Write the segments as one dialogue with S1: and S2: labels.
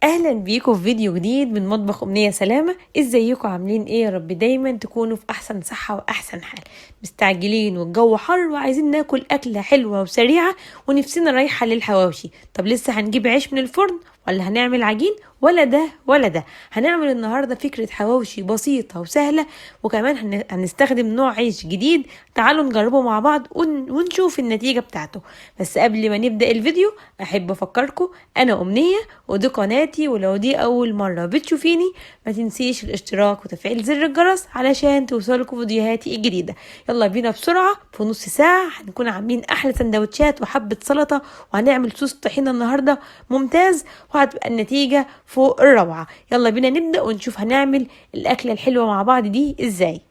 S1: اهلا بيكم في فيديو جديد من مطبخ امنية سلامة. ازيكم عاملين ايه؟ يا رب دايما تكونوا في احسن صحة واحسن حال. مستعجلين والجو حر وعايزين ناكل اكلة حلوة وسريعة ونفسنا رايحة للحواوشي. طب لسه هنجيب عيش من الفرن ولا هنعمل عجين ولا ده ولا ده؟ هنعمل النهاردة فكرة حواوشي بسيطة وسهلة، وكمان هنستخدم نوع عيش جديد. تعالوا نجربه مع بعض ونشوف النتيجة بتاعته. بس قبل ما نبدأ الفيديو أحب أفكركم، أنا أمنية ودي قناتي، ولو دي أول مرة بتشوفيني ما تنسيش الاشتراك وتفعيل زر الجرس علشان توصلكم فيديوهاتي الجديدة. يلا بينا بسرعة، في نص ساعة هنكون عاملين أحلى سندوتشات وحبة سلطة، وهنعمل صوص طحينة النهاردة ممتاز، وهتبقى النتيجة فوق الروعة. يلا بينا نبدأ ونشوف هنعمل الأكلة الحلوة مع بعض دي إزاي.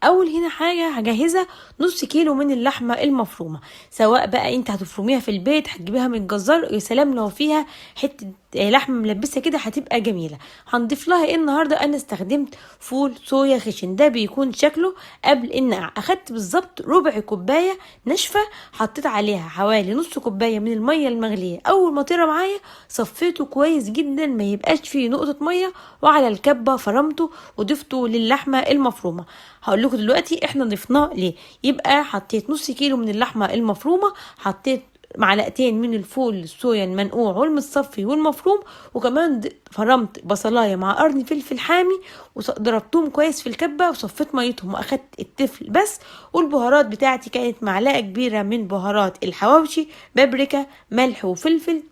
S1: اول هنا حاجة هجهزها نص كيلو من اللحمة المفرومه، سواء بقى انت هتفرميها في البيت هتجيبيها من الجزار، يا سلام لو فيها حتة لحمه ملبسه كده هتبقى جميلة. هنضيف لها ايه النهارده؟ انا استخدمت فول صويا خشن، ده بيكون شكله قبل النقع. اخدت بالظبط ربع كوباية ناشفة، حطيت عليها حوالي نص كوباية من المية المغليه. اول ما طرى معايا صفيته كويس جدا ما يبقاش فيه نقطة مية، وعلى الكبه فرمته وضفته للحمه المفرومه. هقول لكم دلوقتي احنا ضفناه ليه. يبقى حطيت نص كيلو من اللحمة المفرومه، حطيت معلقتين من الفول الصويا المنقوع والمتصفي والمفروم، وكمان فرمت بصلايه مع قرن فلفل حامي وضربتهم كويس في الكبه وصفيت ميتهم واخدت التفل بس. والبهارات بتاعتي كانت معلقه كبيرة من بهارات الحواوشي، بابريكا، ملح وفلفل،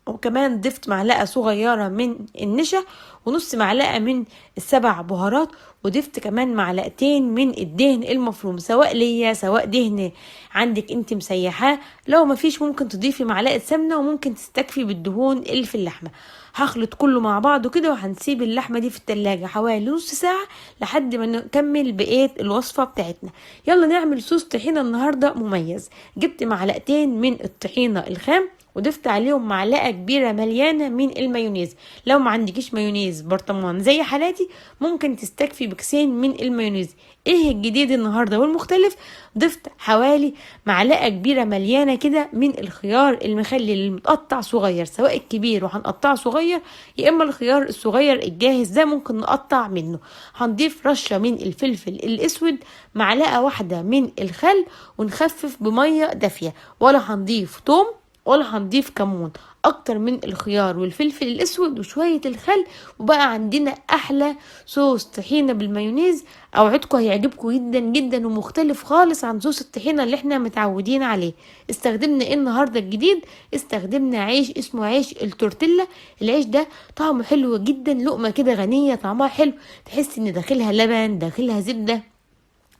S1: وكمان ضفت معلقه صغيرة من النشا ونص معلقه من السبع بهارات، وضفت كمان معلقتين من الدهن المفروم، سواء ليا سواء دهن عندك انت مسيحاه. لو مفيش ممكن تضيفي معلقه سمنه، وممكن تستكفي بالدهون اللي في اللحمة. هخلط كله مع بعضه كده، وهنسيب اللحمة دي في التلاجة حوالي نص ساعة لحد ما نكمل بقية الوصفة بتاعتنا. يلا نعمل صوص طحينه النهارده مميز. جبت معلقتين من الطحينه الخام وضفت عليهم معلقه كبيرة مليانة من المايونيز. لو ما عندكيش مايونيز برطمان زي حالاتي ممكن تستكفي بكيسين من المايونيز. ايه الجديد النهارده والمختلف؟ ضفت حوالي معلقه كبيرة مليانة كده من الخيار المخلل المتقطع صغير، سواء الكبير وهنقطعه صغير يا اما الخيار الصغير الجاهز ده ممكن نقطع منه. هنضيف رشه من الفلفل الاسود، معلقه واحدة من الخل، ونخفف بميه دافيه. ولا هنضيف توم ولا هنضيف كمون، اكتر من الخيار والفلفل الاسود وشوية الخل، وبقى عندنا احلى صوص طحينه بالمايونيز. اوعدكم هيعجبكم جدا جدا، ومختلف خالص عن صوص الطحينه اللي احنا متعودين عليه. استخدمنا ايه النهارده الجديد؟ استخدمنا عيش اسمه عيش التورتيلا. العيش ده طعمه حلو جدا، لقمة كده غنية طعمها حلو، تحس ان داخلها لبن داخلها زبدة،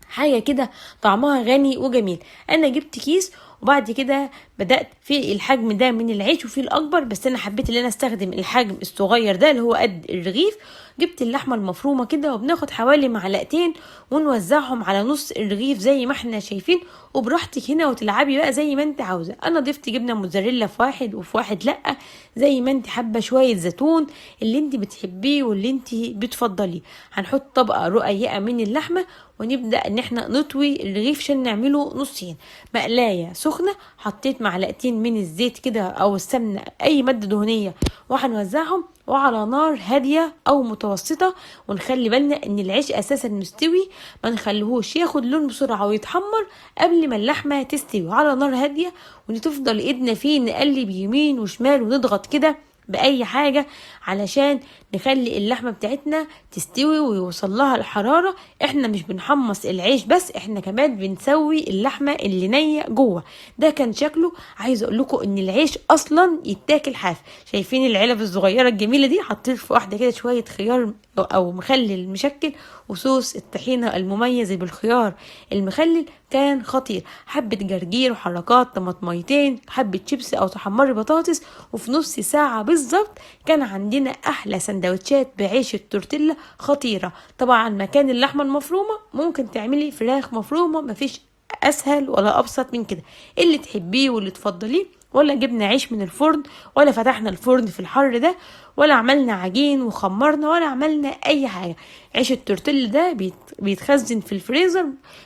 S1: حاجة كده طعمها غني وجميل. انا جبت كيس وبعد كده بدأت في الحجم ده من العيش وفي الأكبر، بس أنا حبيت إن أنا أستخدم الحجم الصغير ده اللي هو قد الرغيف. جبت اللحمة المفرومة كده، وبناخد حوالي معلقتين ونوزعهم على نص الرغيف زي ما احنا شايفين، وبراحتك هنا وتلعبي بقى زي ما انت عاوزة. أنا ضفت جبنة موتزاريلا في واحد وفي واحد لأ، زي ما انت حابة، شوية زيتون اللي انت بتحبيه واللي انت بتفضليه. هنحط طبقة رقيقة من اللحمة ونبدأ ان احنا نطوي الرغيف عشان نعمله نصين. مقلاية سخنة، حطيت معلقتين من الزيت كده او السمنة، اي مادة دهنية، وهنوزعهم وعلى نار هادية او متوسطة. ونخلي بالنا ان العيش اساسا مستوي، ما نخليهوش ياخد لون بسرعة ويتحمر قبل ما اللحمة تستوي. على نار هادية، ونفضل ايدنا فيه نقلب يمين وشمال ونضغط كده بأي حاجة علشان نخلي اللحمة بتاعتنا تستوي ويوصل لها الحرارة. احنا مش بنحمص العيش بس، احنا كمان بنسوي اللحمة اللي نية جوه. ده كان شكله. عايز اقول لكم ان العيش اصلا يتاكل حاف. شايفين العلب الصغيرة الجميلة دي؟ حطيت في واحدة كده شوية خيار او مخلل مشكل وصوص الطحينة المميز بالخيار المخلل، كان خطير. حبة جرجير وحركات، طماطميتين، حبة شيبس او تحمري بطاطس، وفي نص ساعة بالظبط كان عندنا احلى سندوتشات بعيش التورتيلا خطيرة. طبعا مكان اللحمة المفرومة ممكن تعملي فراخ مفرومة، مفيش اسهل ولا ابسط من كده، اللي تحبيه واللي تفضليه. ولا جبنا عيش من الفرن، ولا فتحنا الفرن في الحر ده، ولا عملنا عجين وخمرنا، ولا عملنا اي حاجة. عيش التورتيلا ده بيتخزن في الفريزر،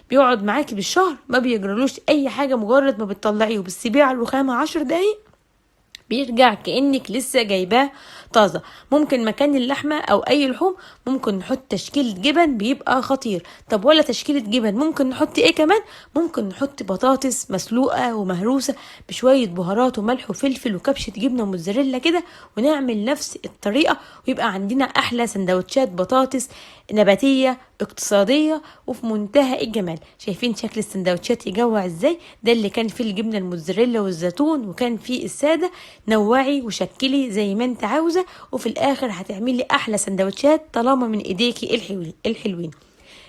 S1: بيقعد معاكي بالشهر ما بيجرالوش اي حاجة. مجرد ما بتطلعيه وبتسيبيه على الرخامه 10 دقايق بيرجع كأنك لسه جايباه طازة. ممكن مكان اللحمة او اي لحوم ممكن نحط تشكيلة جبن، بيبقى خطير. طب ولا تشكيلة جبن ممكن نحط ايه كمان؟ ممكن نحط بطاطس مسلوقة ومهروسة بشوية بهارات وملح وفلفل وكبشة جبنة موتزاريلا كده، ونعمل نفس الطريقة، ويبقى عندنا احلى سندوتشات بطاطس نباتية اقتصادية وفي منتهى الجمال. شايفين شكل السندوتشات يجوع ازاي؟ ده اللي كان فيه الجبنة الموتزاريلا والزيتون، وكان فيه السادة. نوعي وشكلي زي ما انت عاوزة، وفي الاخر هتعملي احلى سندوتشات طالما من ايديكي الحلوين.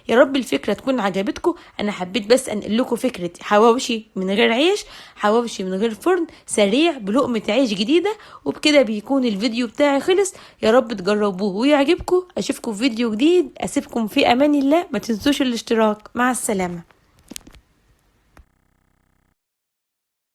S1: يا رب الفكرة تكون عجبتكم. انا حبيت بس انقل لكم فكرة حواوشي من غير عيش، حواوشي من غير فرن، سريع بلقمة عيش جديدة. وبكده بيكون الفيديو بتاعي خلص. يا رب تجربوه ويعجبكم. اشوفكم في فيديو جديد، اسيبكم في امان الله. ما تنسوش الاشتراك. مع السلامة.